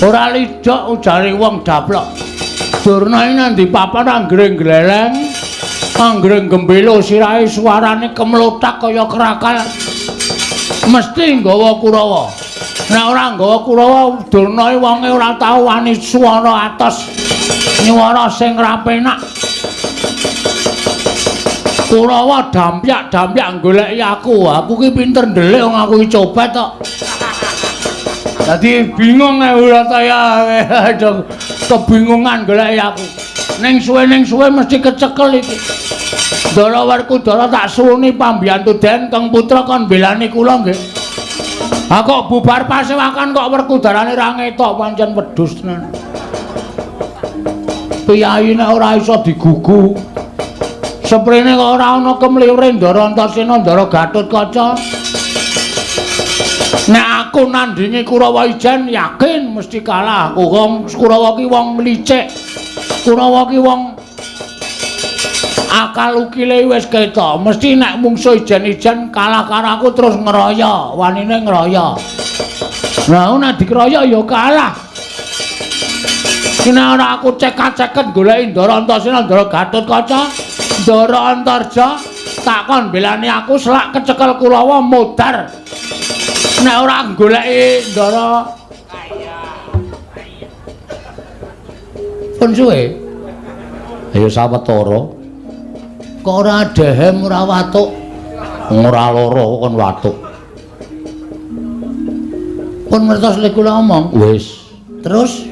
Ora lidhok ujare wong daplok. Durna iki nang ndi papan anggere gleleng, anggere gembelo sirahe suarane kemlothak kaya krakal. Mesti nggawa Kurawa. Nek ora nggawa Kurawa, Durna iki wonge ora tau wani swara atos. Nyuwara sing ra penak. Kurawa dampyak-dampyak goleki aku. Aku ki pinter ndelik wong aku iki copet kok. Dadi bingung ora ta ya, kebingungan goleki aku. Ning suwe mesti kecekel iki. Ndara Werkudara tak suwuni pambiyantu Den Kang Putra kon mbelani kula nggih. Ha kok bubar pasewakan kok Werkudarane ra ngetok pancen wedhus tenan. Piyayi nek ora iso digugu. Seprene kok ora ana kemliure Ndara Antasena Ndara Gatotkaca. Nek aku nandingi Kurawa ijen yakin mesti kalah. Aku wong Kurawa ki wong licik. Kurawa ki wong akal ukile wis ketok. Mesti nek mungsuh ijen-ijen kalah karo aku terus ngeroyo, wanine ngeroyo. Lah nek dikeroyok ya kalah. Nek ora aku cekak-ceket goleki Ndara Antasena Ndara Gatotkaca, Ndara Antarja, tak kon belani aku selak kecekel Kurawa modar. Nek ora goleki Ndara pun suwe. Ayo sawetara. Kok ora dehem ora watuk? Ora lara kon watuk. Pun ngertos lek kula omong. Wis. Terus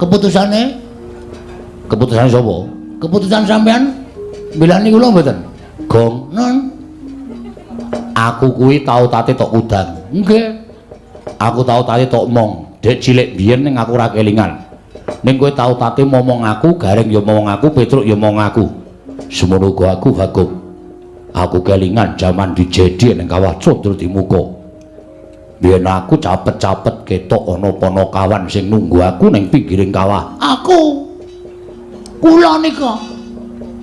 keputusane? Keputusane sapa? Keputusan sampean mbelani kula mboten? Gong. Non. Aku kuwi tau tate tok udan. Nggih. Aku tau tate tok mong. Dek cilik biyen ning aku ora kelingan. Ning kowe tau tate momong aku, Gareng ya momong aku, Petruk ya momong aku. Semono uga aku Bagong. Aku kelingan jaman dijedi ning kawah Candradimuka. Biyen aku capet-capet ketok ana panakawan sing nunggu aku ning pinggiring kawah. Aku. Kula nika.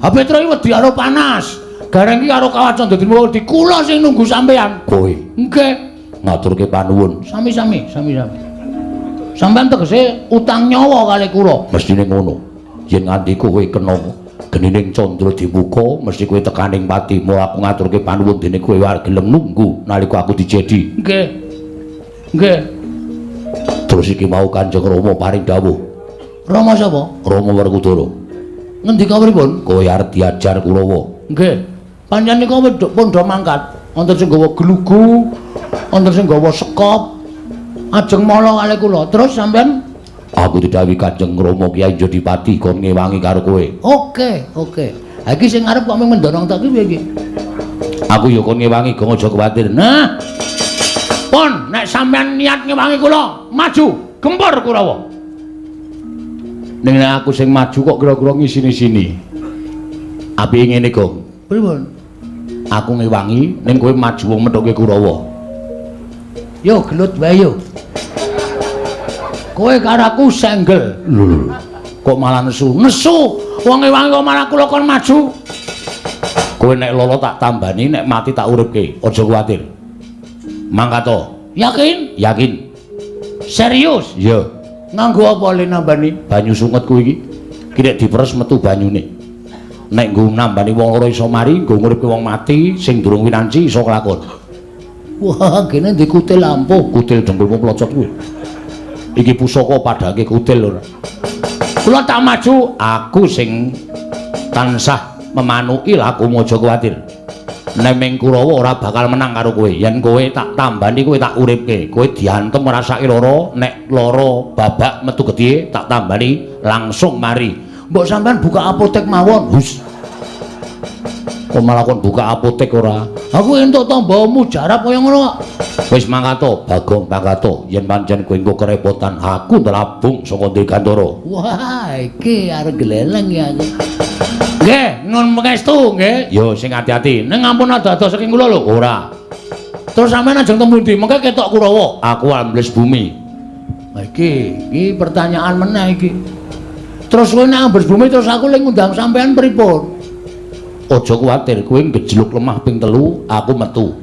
Ha Petruk iki wedi karo panas. Gareng iki karo kawah Candradimuka wedi kula sing nunggu sampean. Kowe. Nggih. Ngaturke panuwun. Sami-sami, sami-sami. Sampeyan tegese utang nyawa kali kula. Mestine ngono. Yen nganti kowe kena genining Candradimuka, mesti kowe tekaning pati. Mula aku ngaturke panuwun dene kowe arep gelem nunggu nalika aku dijedi. Nggih. Nggih. Terus iki mau Kanjeng Rama paring dawuh. Rama sapa? Rama Werkudara. Ngendika pripun? Kowe arep diajar Kurawa. Nggih. Pancen nika pun do mangkat. Wonten sing nggawa glugu, wonten sing nggawa sekop. Ajeng mala kalih kula. Terus sampean? Aku didhawuhi Kanjeng Rama Kyai Jodipati kon ngewangi karo kowe. Oke, oke. Ha iki sing arep kok mung mendorong tok iki piye iki? Aku ya kon ngewangi, gong aja kuwatir. Nah. Pun nek sampean niat ngewangi kula, maju, gempur Kurawa. Ning nek aku sing maju kok kira-kira ngisini-sini. Apike ngene, Gong. Pripun? Aku ngewangi ning kowe maju wong methuke Kurawa. Yo gelut wae yo. Kowe karo aku senggel. Lho, kok malah nesu? Nesu. Wong ngewangi kok malah kula kon maju. Kowe nek lolo tak tambani, nek mati tak uripke. Aja kuwatir. Mangkat to. Yakin? Yakin. Serius? Iya. Nganggo apa le nambani? Banyu sunget kuwi iki. Ki nek diperes metu banyune. Nek nggo nambani wong loro iso mari, nggo nguripke wong mati sing durung winanci iso kelakon. Wah, kene ndek kutil ampuh, kutil dengkulmu plocot kuwi. Iki pusaka padhake kutil ora. Kula tak maju, aku sing tansah memanuki lakumu aja kuwatir. Neming Kurawa ora bakal menang karo kowe. Yen kowe tak tambani, kowe tak uripke. Kowe diantem ngrasake lara, nek lara babak metu getih tak tambani langsung mari. Mbok sampean buka apotek mawon. Hus. Kok malah kon buka apotek ora? Aku entuk tamba mujarab kaya ngono kok. Wis mangkat to, Bagong mangkat to. Yen pancen kowe engko kerepotan, aku ndelabung saka Dirgantara. Wah, iki arep gleleng ya aku. Nggih, nuwun pangestu nggih. Yo sing ati-ati. Ning ampun ado-ado saking kula lho. Ora. Terus sampean ajeng teng pundi? Mengke ketok Kurawa. Aku ambles bumi. Lah iki, iki pertanyaan meneh iki. Terus kowe nek ambles bumi terus aku le ngundang sampean pripun? Aja kuwatir, kowe ngejluk lemah ping 3, aku metu.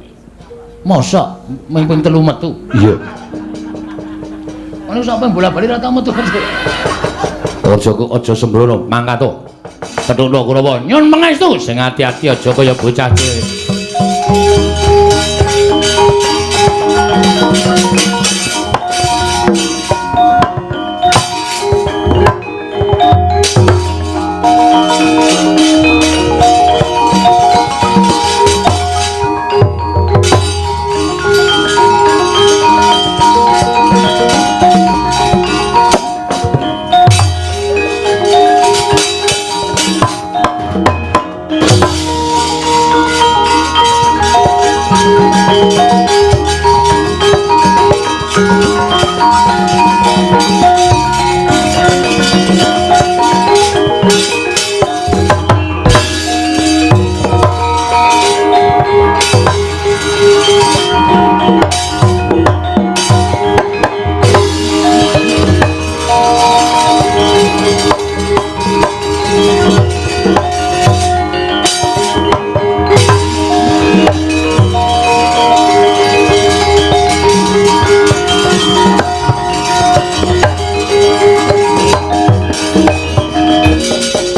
Mosok ming ping 3 metu? Iya. Ngono sampe bola-bali ra tau metu. Aja sembrono, mangkat to. Petukno Kurawa, nyun pangestu sing ati-ati aja kaya bocah cilik.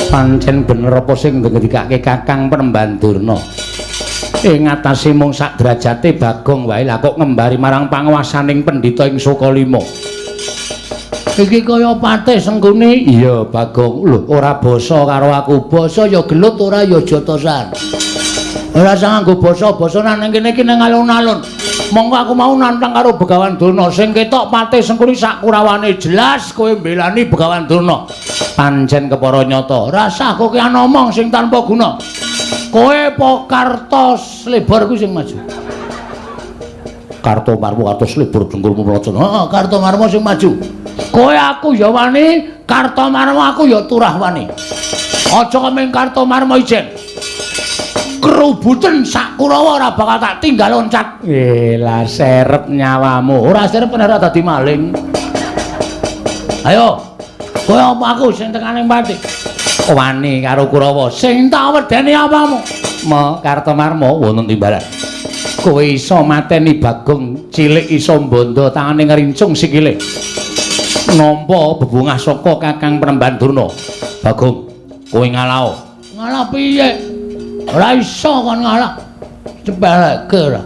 Pancen bener apa sing ngendikake Kakang Penemban Durna. Ing atase mung sak derajate Bagong wae lah kok ngembari marang panguwasaning pendhita ing Sukalima. Iki kaya patih Sengkuni. Iya Bagong, lho ora basa karo aku. Basa ya gelut ora ya jotosan. Ora usah nganggo basa-basa nang kene iki nang alun-alun. Monggo aku mau nantang karo Begawan Durna. Sing ketok patih Sengkuni sak kurawane jelas kowe mbelani Begawan Durna. Pancen kepara nyata. Rasah kowe ngomong sing tanpa guna. Kowe po Karto Slebor kuwi sing maju. Karto Marmo Karto Slebor dengkulmu mlocon. Heeh, Karto Marmo sing maju. Kowe aku ya wani, Karto Marmo aku ya turah wani. Aja kemeng Karto Marmo ijen. Kerubuten sak Kurawa ora bakal tak tinggal loncat. Lah serep nyawamu. Ora serep ora dadi maling. Ayo. Kowe apa aku sing tekane pati? Wani karo Kurawa. Sing tak wedeni apamu? Ma Karto Marmo wonten timbalan. Kowe iso mateni Bagong cilik iso mbondo tangane ngrincung sikile. Nampa bebungah saka Kakang Penemban Durna. Bagong, kowe ngalao. Ngalah piye? Ora iso kon ngalah. Cepeleke ora.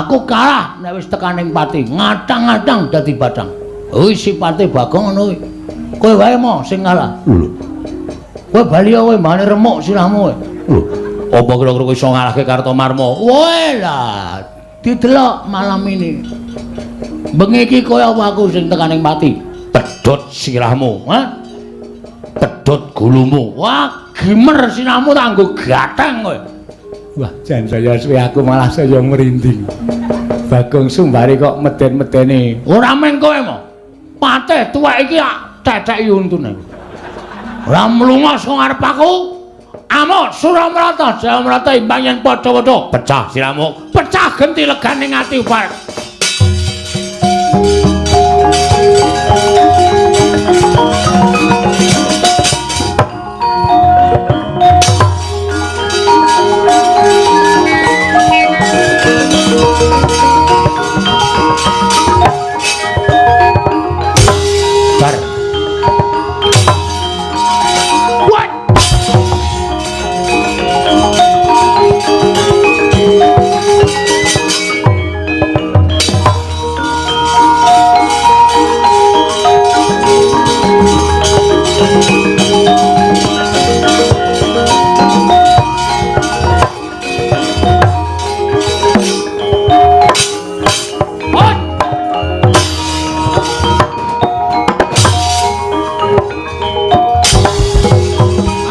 Aku kalah nek wis tekaning pati, ngatang-ngatang dadi bathang. Kuwi sipate Bagong ngono kuwi. Kowe wae mo sing ngalah. Lho. Kowe bali kowe mbane remuk sirahmu kowe. Lho, apa kira-kira kowe iso ngalahke Karto Marmo? Woe lah, didelok malam ini. Bengi iki kowe apa aku sing tekaning pati? Pedhot sirahmu, ha? Pedhot gulumu. Wah, gimer sirahmu tak nggo gathang kowe. Wah, jan saya suwe aku malah saya merinding. Bagong Sumbari kok meden-medeni. Ora meng kowe mo. Patih tuwek iki ceceki untune. Ora mlunga saka ngarep aku. Amuk Suramrata, Jayamrata imbang yen padha-padha pecah sirahmu, pecah genti legane ati upar. Bar. What?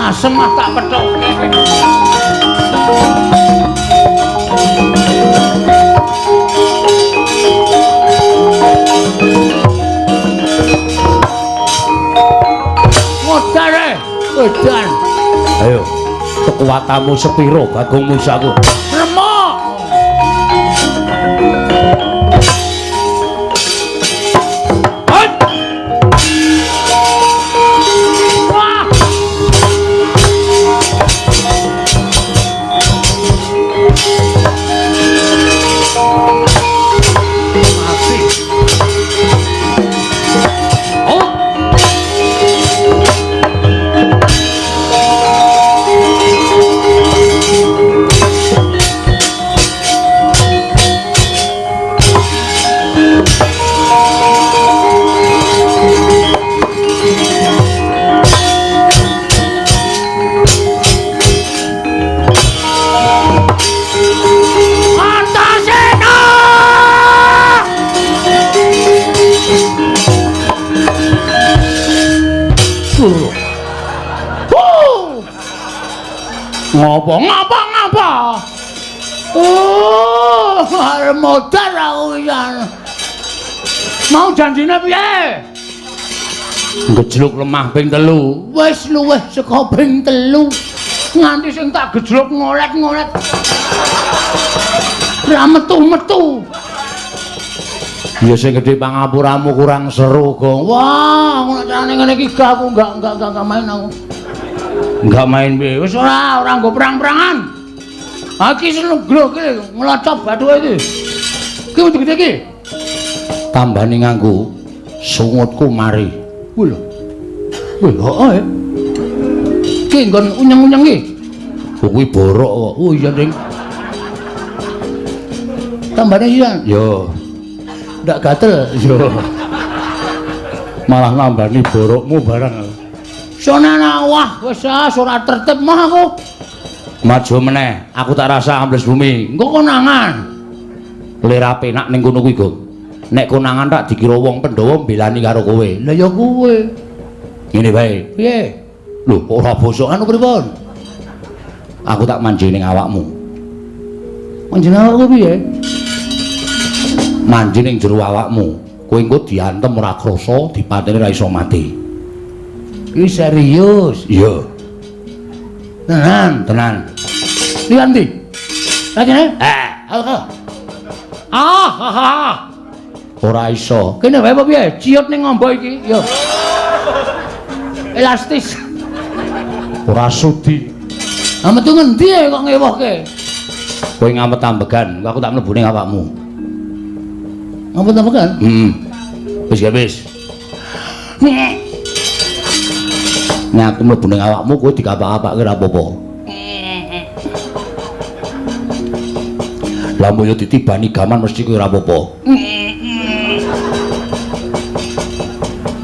Asem tak pethoke. Modare, edan. Ayo, kekuatanmu sepiro Bagong Musaku? Remuk. Ngopo? Ngapa-ngapa? Oh, arep modar aku pisan. Mau janjine piye? Gejluk lemah ping 3. Wis luwih saka ping 3. Nganti sing tak gejluk ngolet-ngolet. Ra metu-metu. Ya sing gedhe pangapuramu kurang seru, Gong. Wah, ngono carane ngene iki gak aku enggak main aku. Enggak main piye? Wis ora nggo perang-perangan. Ha iki seneng glo iki nglocop bathuke iki. Iki gede iki. Tambane nganggo sungutku mari. Kuwi lho. Wih, heeh. Iki nggon unyeng-unyeng iki. Kuwi borok kok. Oh iya, Ding. Tambane iya. Yo. Ndak gatel. Yo. Malah nambani borokmu barang. Sonana wah wis ora tertib mah aku. Maju meneh, aku tak rasa ambles bumi. Engko konangan. Lera penak ning kono kuwi, Gong. Nek konangan tak dikira wong Pandhawa mbelani karo kowe. Lah ya kowe. Ngene wae. Piye? Lho, ora bosok anu pripun? Aku tak manjing ning awakmu. Manjing awakku piye? Manjing ning jero awakmu. Kowe engko diantem ora krasa, dipateni ora iso mati. Iki serius. Iya. Tenan, tenan. Lihat ndi? Lagene? Eh, ah, ah. Ora iso. Kene wae apa piye? Ciut ning ngombo iki. Yo. Elastis. Ora sudi. Ah metu ngendi kok ngewohke? Kowe ngamet ambegan, aku tak mlebu ning awakmu. Ngamet ambegan? Heeh. Wis ya wis. Nek aku mlebu ning awakmu kowe dikapak-apake ora apa-apa. Lah mbok yo ditibani gaman mesti kowe ora apa-apa.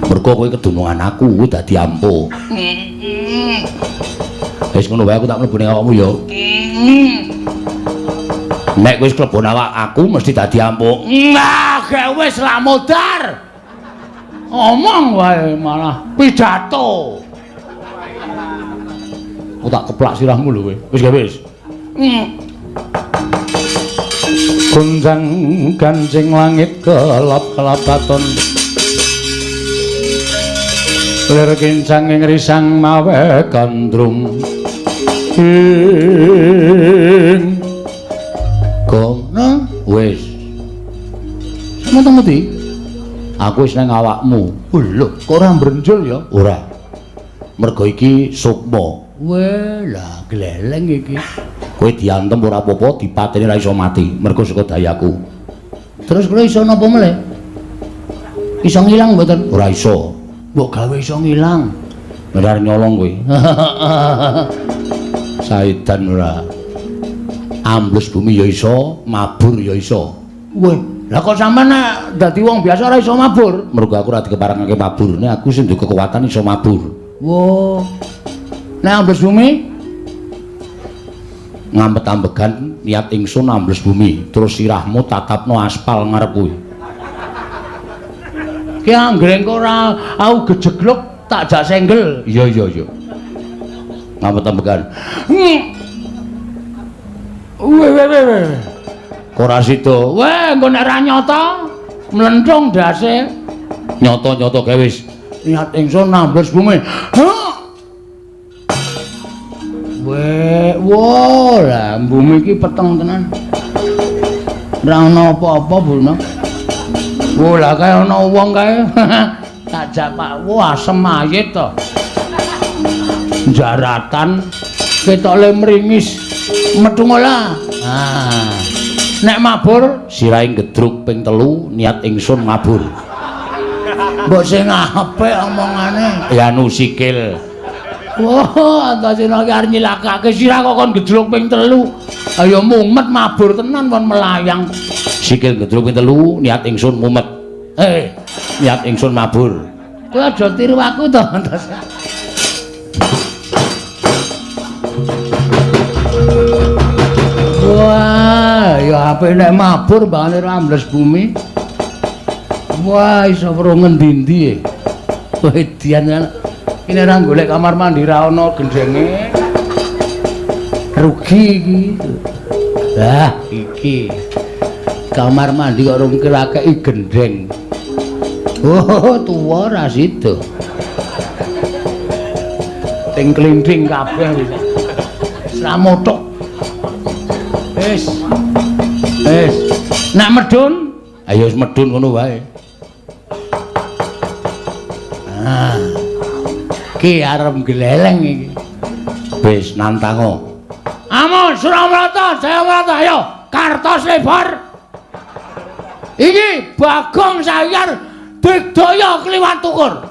Mergo kowe kedunungan aku, kowe dadi ampuh. Wis ngono wae aku tak mlebu ning awakmu ya. Nek wis klebon awak aku mesti dadi ampuh. Nah, gak wis lah modar. Omong wae malah pidato. Aku tak keplak sirahmu lho kowe. Wis gak wis. Gonjang kancing langit kelap-kelapaton. Lir kincang ing risang mawe gandrung. Ing Gong, wis. Sampeyan ngerti? Aku wis nang awakmu. Lho, kok ora mbrenjul ya? Ora. Mergo iki sukma. Weh, lah gleleng iki. Kowe diantem ora apa-apa, dipateni ora iso mati, mergo saka dayaku. Terus kowe iso napa meleh? Iso ngilang mboten? Ora iso. Mbok gawe iso ngilang. Benar nyolong kowe. Saidan ora. Ambles bumi ya iso, mabur ya iso. Weh, lah kok sampean nek dadi wong biasa ora iso mabur? Mergo aku ora dikeparengake mabur, nek aku sing duwe kekuatan iso mabur. Wah. Nek ambles bumi ngampet ambegan niat ingsun ambles bumi, terus sirahmu tatapno aspal ngarep kuwi. Ki anggere engko ora aku gejegluk tak jak senggel. Iya iya iya. Ngampet ambegan. Weh weh weh. Kok ora sida? Weh, engko nek ora nyata mlenthung ndase. Nyata-nyata gawe wis. Niat ingsun ambles bumi. Weh, wah, lah bumi iki peteng tenan. Ora ana apa-apa, Bu. Wah, lah kae ana wong kae. Tak jak Pak, wah asem mayit to. Jaratan ketoke mringis. Metu ngolah. Ah. Nek mabur sirahe gedruk ping 3 niat ingsun mabur. Mbok sing apik omongane. Ya anu sikil. Wah, Antasena iki arep nyilakake sirah kok kon gedruk ping 3. Ayo mumet mabur tenan kon melayang. Sikil gedruk ping 3 niat ingsun mumet. Niat ingsun mabur. Kowe aja tiru aku to, Antasena. Wah, ya apik nek mabur mbangane ora ambles bumi. Wah, iso weruh ngendi-endi e. Wedian. Ini ora golek kamar mandi ra ana gendenge. Rugi iki. Lah iki kamar mandi kok rung kirakeki gendheng. Oh, tuwa ra sida. Ting klinting kabeh wis. Wis ra mothok. Wis. Wis. Nak medun, ayo wis medun ngono wae. Ah. Ki arep gleleng iki. Wis nantango. Amon Suramrata, Jayamrata, ayo kartos lebar. Iki Bagong Sayar digdaya kliwat tukur.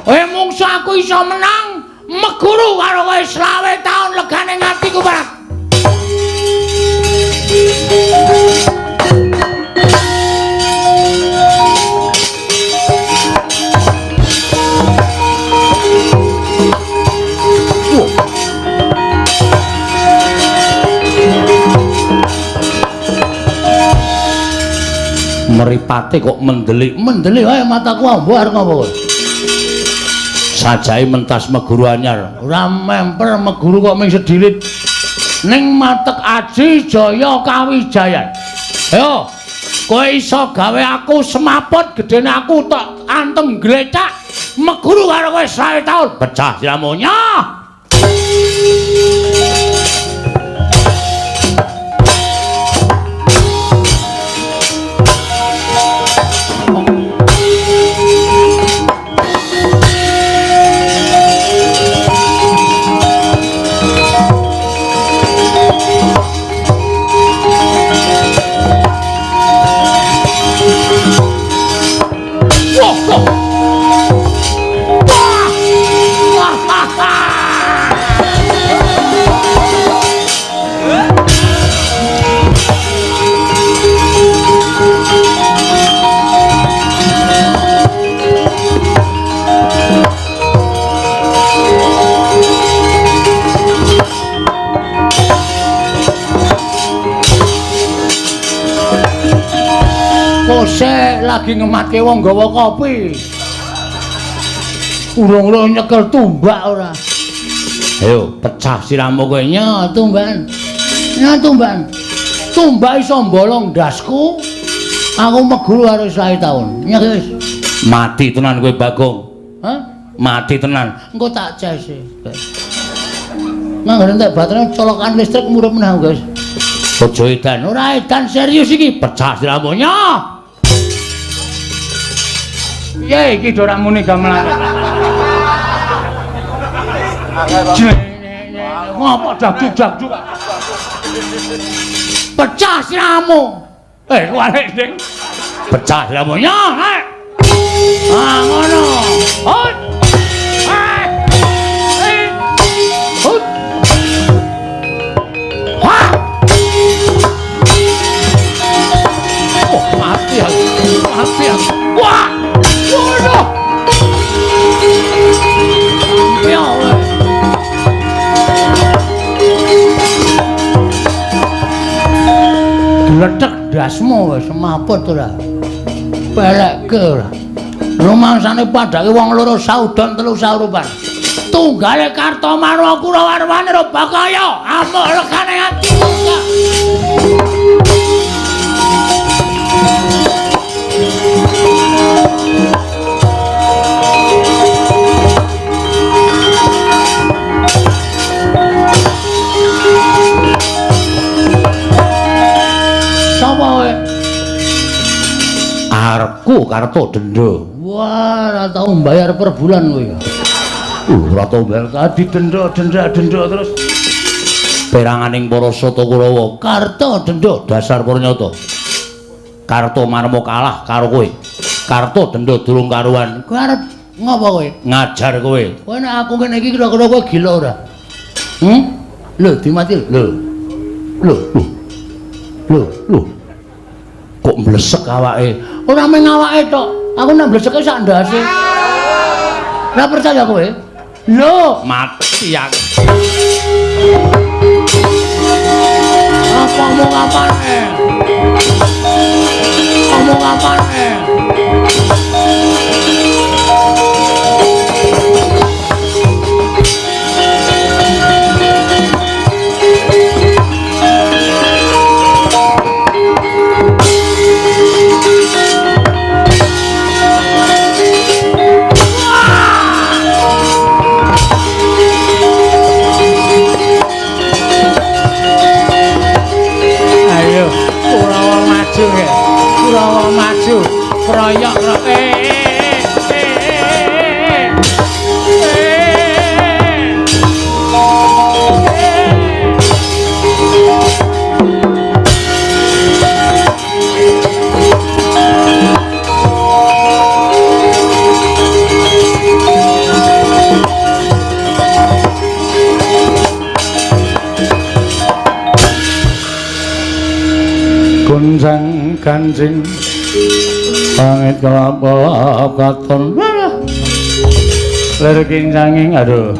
Kowe mungsu aku iso menang meguru karo kowe 25 taun legane ngatiku Pak. Mripate kok mendelik, mendelik wae mataku ambo arep ngopo kowe? Sajae mentas meguru anyar. Ora memper meguru kok ming sedilit. Ning matek aji jaya kawijayan. Ayo, kowe iso gawe aku semaput gedene aku tok antem glecak meguru karo kowe 100 taun. Pecah siramu nyah. Kose lagi ngematke wong gawa kopi. Urung-urung nyekel tumbak ora. Ayo pecah siramu kowe. Nya tumbakan. Nya tumbakan. Tumbak iso mbolong ndasku. Aku meguru karo 100 taun. Nya wis. Mati tenan kowe Bagong. Hah? Mati tenan. Engko tak cese. Nang entek baterainya colokan listrik murup meneh, guys. Aja edan. Ora edan serius iki. Pecah siramu nya. Piye iki ora muni gamelan. Ngopo dak-dak-dak. Pecah siramu. Kuwalik ding. Pecah siramu nya. Ah ngono. Hot. Hot. Wah. Oh, mati aku. Mati aku. Wah. Waduh. Ya Allah. Gledek ndasmu wis semaput ora. Belekke ora. Rumangsane padake wong loro saudon telu saurupan. Tunggale Kartomarwa Kurawarwane Robakaya amuk legane atiku. Sapa kowe? Arepku Karto denda. Wah, ora tau mbayar per bulan kowe. Ora tau mbayar tadi denda denda denda terus. Peranganing para Sata Kurawa, Karto denda dasar purnyata. Karto Marmo kalah karo kowe. Karto denda durung karuan. Kowe arep ngopo kowe? Ngajar kowe. Kowe nek aku ngene iki kira-kira kowe gila ora? Hmm? Lho, dimati lho. Lho, lho. Lho, lho. Kok mblesek awake? Ora mung awake tok. Aku nek mbleseke sak ndase. Ora percaya kowe? Lho, mati aku. Apa omong apane? Omong apane? Gonjang ganjing pangit kelapa katon lir kincanging aduh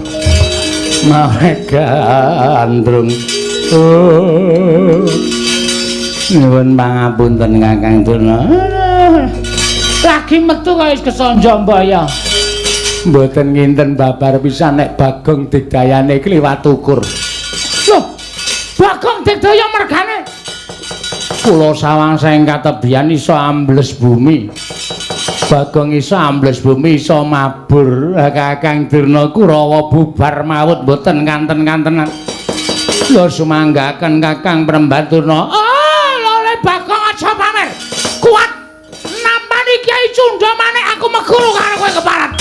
mawe gandrung. Nyuwun pangapunten Kakang Durna. Lagi metu kaya kesanja mbaya. Mboten nginten babar pisan nek Bagong Digdayane kliwat ukur. Loh, Bagong Digdaya mergane kula sawang saking katebian iso ambles bumi. Bagong iso ambles bumi, iso mabur. Kakang Durna Kurawa bubar mawut mboten kanten-kantenan. Lho sumanggaken Kakang Premban Durna. Oh, lole Bagong aja pamer. Kuat nampani Kyai Cundha Manik aku meguru karo kowe keparat.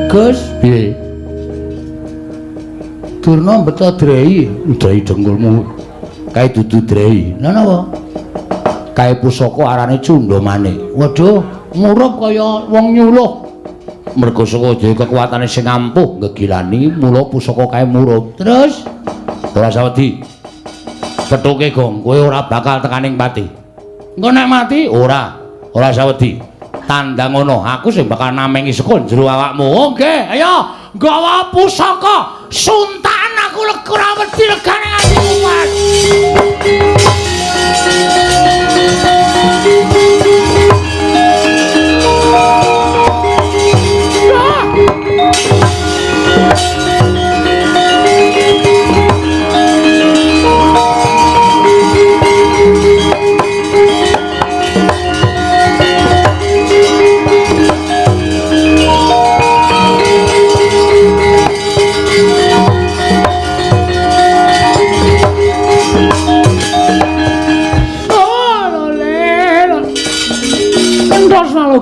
Gus, piye? Durna beto drei, drei dengkulmu. Kae dudu drei. Lha napa? Kae pusaka arane Cundha Manik. Waduh, ngurup kaya wong nyuluh. Mergo saka dhewe kekuatane sing ampuh ngegilani, mula pusaka kae murup. Terus ora sawedi. Pethuke Gong, kowe ora bakal tekaning pati. Engko nek mati ora, ora sawedi. Tandang ngono, aku sing bakal namengi saka jero awakmu. Oh nggih, ayo nggawa pusaka. Suntakan aku ora wedi legane nganti kuat.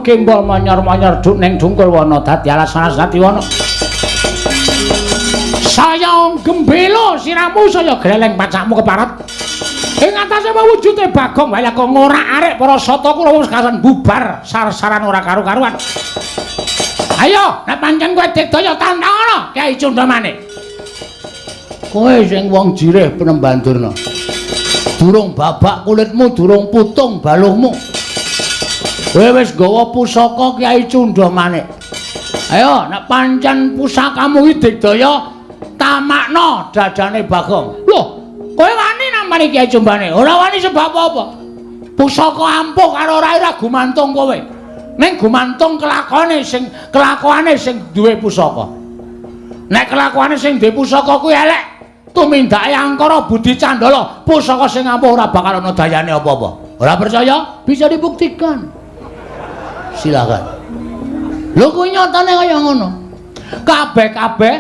Gembol manyor-manyor duk ning dungkul wana dadi alas-alas dadi wana. Saya gembelo siramu saya greleng pacakmu keparat. Ing atase mewujude Bagong wae kok ngorak-arik para sata Kurawa wis kasan bubar sar-saran ora karu-karuan. Ayo, nek pancen kowe digdaya tantang Kyai Cundha Manik. Kowe sing wong jirih Penemban Durna. Durung babak kulitmu, durung putung baluhmu. Kowe wis nggawa pusaka Kyai Cundha Manik. Ayo, nek pancen pusakamu iki digdaya tamakno dadane Bagong. Loh, kowe wani nampani Kyai Cundha? Ora wani sebab apa? Pusaka ampuh karo ora ora gumantung kowe. Ning gumantung kelakone sing duwe pusaka. Nek kelakuane sing duwe pusaka kuwi elek, tumindake angkara budi candala, pusaka sing ampuh ora bakal ana dayane apa-apa. Ora percaya? Bisa dibuktikan. Silakan. Lho kuwi nyatane kaya ngono. Kabeh-kabeh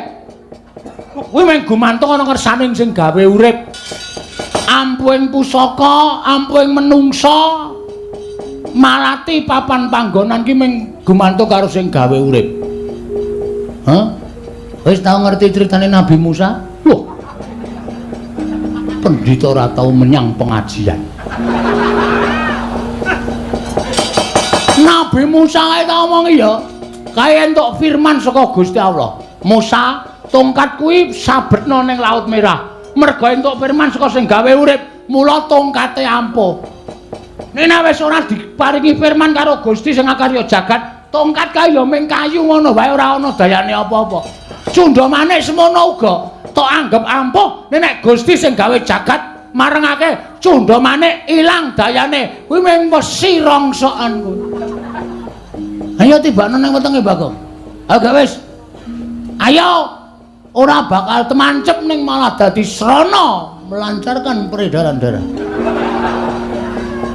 kuwi mung gumantung ana kersaning sing gawe urip. Ampuhing pusaka, ampuhing menungsa, malati papan panggonan ki mung gumantung karo sing gawe urip. Hah? Wis tau ngerti critane Nabi Musa? Loh. Pendhita ora tau menyang pengajian. Nabi Musa kae tak omongi ya, kae entuk firman saka Gusti Allah. Musa, tongkat kuwi sabetno ning Laut Merah. Mergo entuk firman saka sing gawe urip, mula tongkate ampuh. Nek wis ora diparingi firman karo Gusti sing akarya jagat, tongkat kae ya mung kayu ngono wae ora ana dayane apa-apa. Cundha Manik semono uga tok anggep ampuh, nek Gusti sing gawe jagat marengake Cundha Manik ilang dayane, kuwi mung wesi rongsokan kuwi. Ayo tibakno nang wetenge Bagong. Ayo gak wis. Ayo ora bakal temancep ning malah dadi srana melancarkan peredaran darah.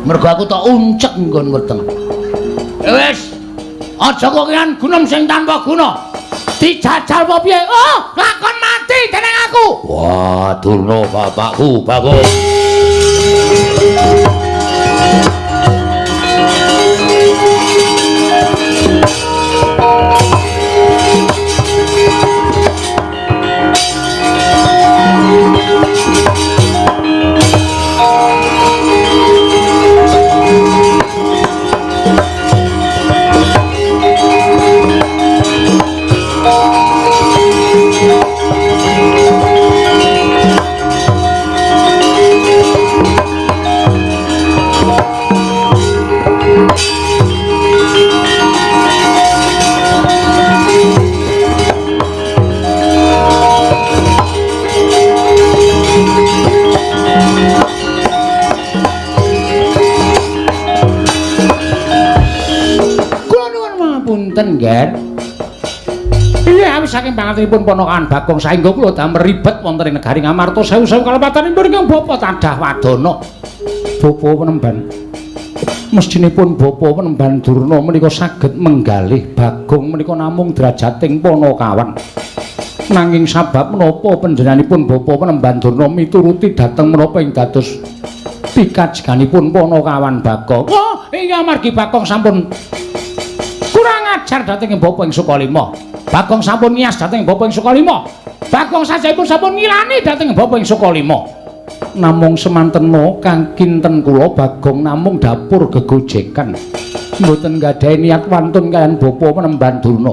Mergo aku tak uncek nggon weteng. Wis. Aja kokean gunem sing tanpa guna. Dijajal apa piye? Oh, lakon mati dening aku. Wah, Durna bapakku, Bagong. Nger? Iya, awis saking pangantenipun ponakan Bagong saengga kula damel ribet wonten ing negari Ngamarta sewu-sewu kalepatanipun ingkang bapa tadah wadana. Bapa Penemban. Mestinipun bapa Penemban Durna menika saged menggalih Bagong menika namung derajating panakawan. Nanging sabab menapa panjenenganipun bapa Penemban Durna mituruti dhateng menapa ing dados pikajeganipun panakawan Bagong. Oh, iya amargi Bagong sampun kurang ajar dhateng bapa ing Sukalima. Bagong sampun ngiyas dhateng bapa ing Sukalima. Bagong sajahipun sampun ngilani dhateng bapa ing Sukalima. Namung semantena kang kinten kula Bagong namung dapur gegojekan. Mboten nggadahi niat wantun kaliyan bapa Penemban Durna.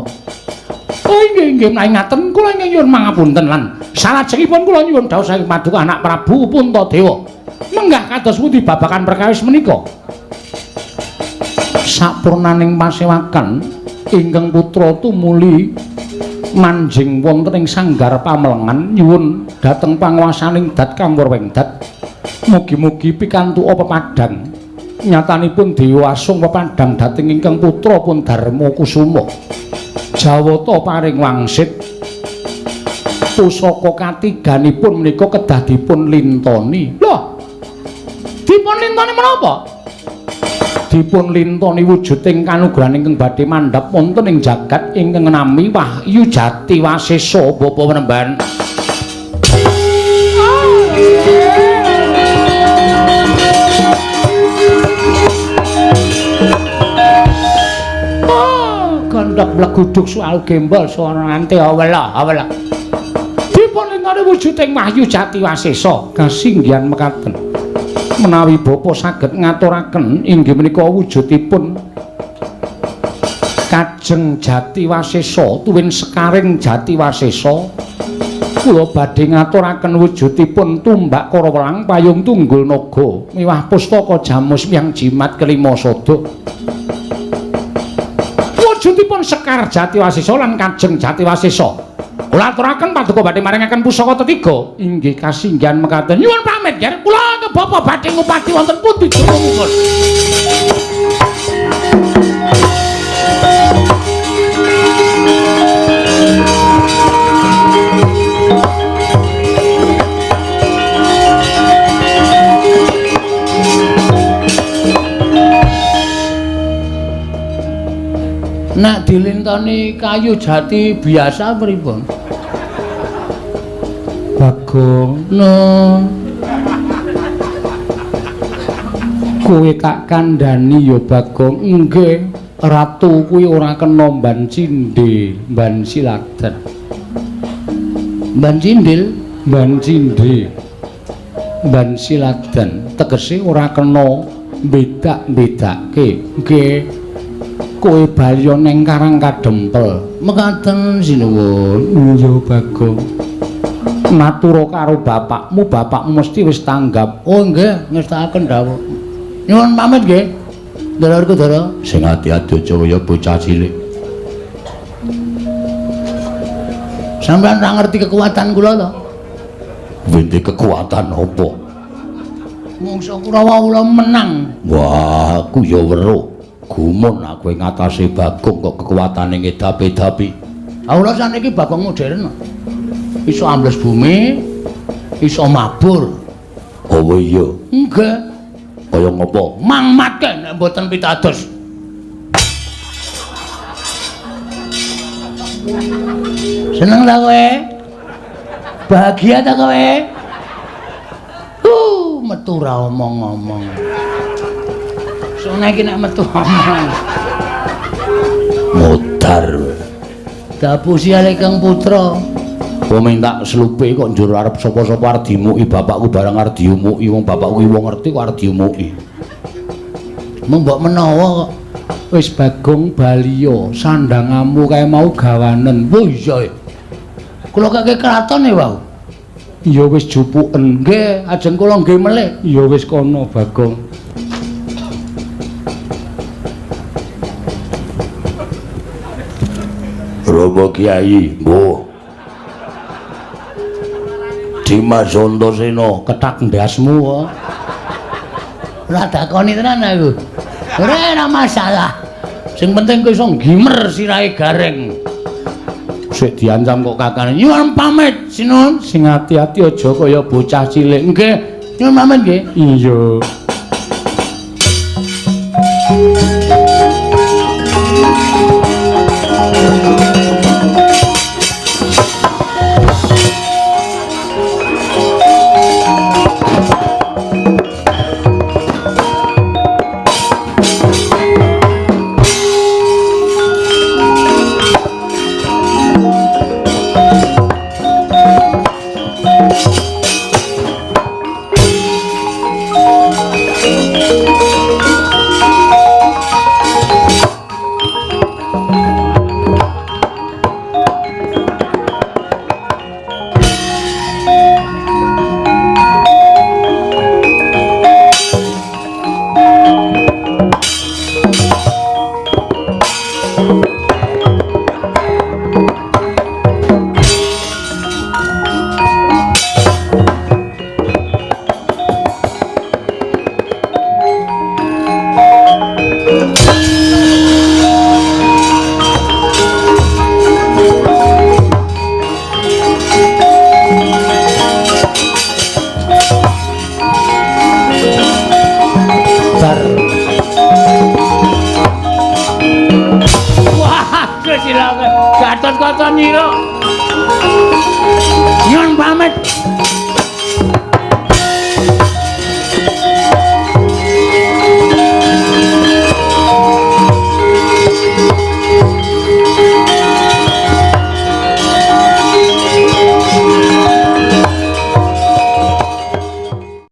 Oh inggih inggih menawi ngaten kula ingkang nyuwun mangapunten lan salajengipun kula nyuwun dawuh saking paduka anak Prabu Puntadewa. Menggah kados pundi babagan perkawis menika? Sapurnaning pasewakan ingkang putra tumuli manjing wonten ing sanggar pamelengan nyuwun dhateng panguwasaning Dat Kang Wurwengdat. Mugi-mugi pikantuk pepadang. Nyatanipun Dewa Asung pepadang dhateng ingkang putra pun Darma Kusuma. Jawata paring wangsit pusaka katiganipun menika kedah dipun lintoni. Lho, dipun lintoni menapa? Dipun lintoni wujuding kanugrahan ingkang badhe mandhap wonten ing jagat ingkang nami Wahyu Jati Wasesa Bapa Penemban. Oh, gondok mleguduk soal gembol suara nganti awela awela. Dipun lintoni wujuding Wahyu Jati Wasesa kasinggihan mekaten. Menawi bapa saged ngaturaken inggih menika wujudipun Kajeng Jati Wasesa tuwin sekaring Jati Wasesa, kula badhe ngaturaken wujudipun tumbak Karawelang payung tunggul naga miwah pustaka jamus miyang jimat kelima sada. Wujudipun Sekar Jati Wasesa lan Kajeng Jati Wasesa kula aturaken paduka badhe maringaken pusaka tetiga. Inggih kasinggihan mekaten. Nyuwun pamit nger, kula ke bapa badhe ngupati wonten pundi dunungipun. Nek dilintoni kayu jati biasa pripun? Bagong, no. Kowe tak kandhani ya Bagong. Nggih, ratu kuwi ora kena mban cindhe, mban siladan. Mban cindil, mban cindhe. Mban siladan tegese ora kena bedak-bedake. Nggih. Kowe bali ning Karang Kadempel. Mekaten sinuwun. Iya Bagong. Matura karo bapakmu, bapakmu mesti wis tanggap. Oh nggih, ngestakaken dawuh. Nyuwun pamit nggih. Ndara Werkudara. Sing ati-ati aja kaya bocah cilik. Sampeyan ora ngerti kekuatan kula to? Wende kekuatan apa? Mungsa Kurawa kula menang. Wah, aku ya weruh. Gumun aku ing atase Bagong kok kekuatane ngedapi-dapi. Kula saniki Bagong modern. Iso ambles bumi, iso mabur. Oh iya. Nggih. Kaya ngopo? Mangmatke nek mboten pitados. Seneng ta kowe? Bahagia ta kowe? Metu ra omong-omong. Sone iki nek metu omong. Modar. Dapusi ale Kang Putra. Kowe minta slupe kok njur arep sapa-sapa arep dimuki bapakku barang arep diumuki wong bapakku wong ngerti kok arep diumuki. Mung mbok menawa kok. Wis Bagong baliya, sandangamu kae mau gawanen. Oh iya. Kula kake kraton e wau. Ya wis jupuken. Nggih, ajeng kula nggih melih. Ya wis kono Bagong. Romo Kiai, mbuh. Dimas Antasena kethak ndasmu kok. Ora dakoni tenan aku. Ora masalah. Sing penting kowe iso ngimer sirahe Gareng. Sik diancam kok kakane. Nyuwun pamit, Sinuwun. Sing ati-ati aja kaya bocah cilik. Nggih, nyuwun pamit nggih. Iya.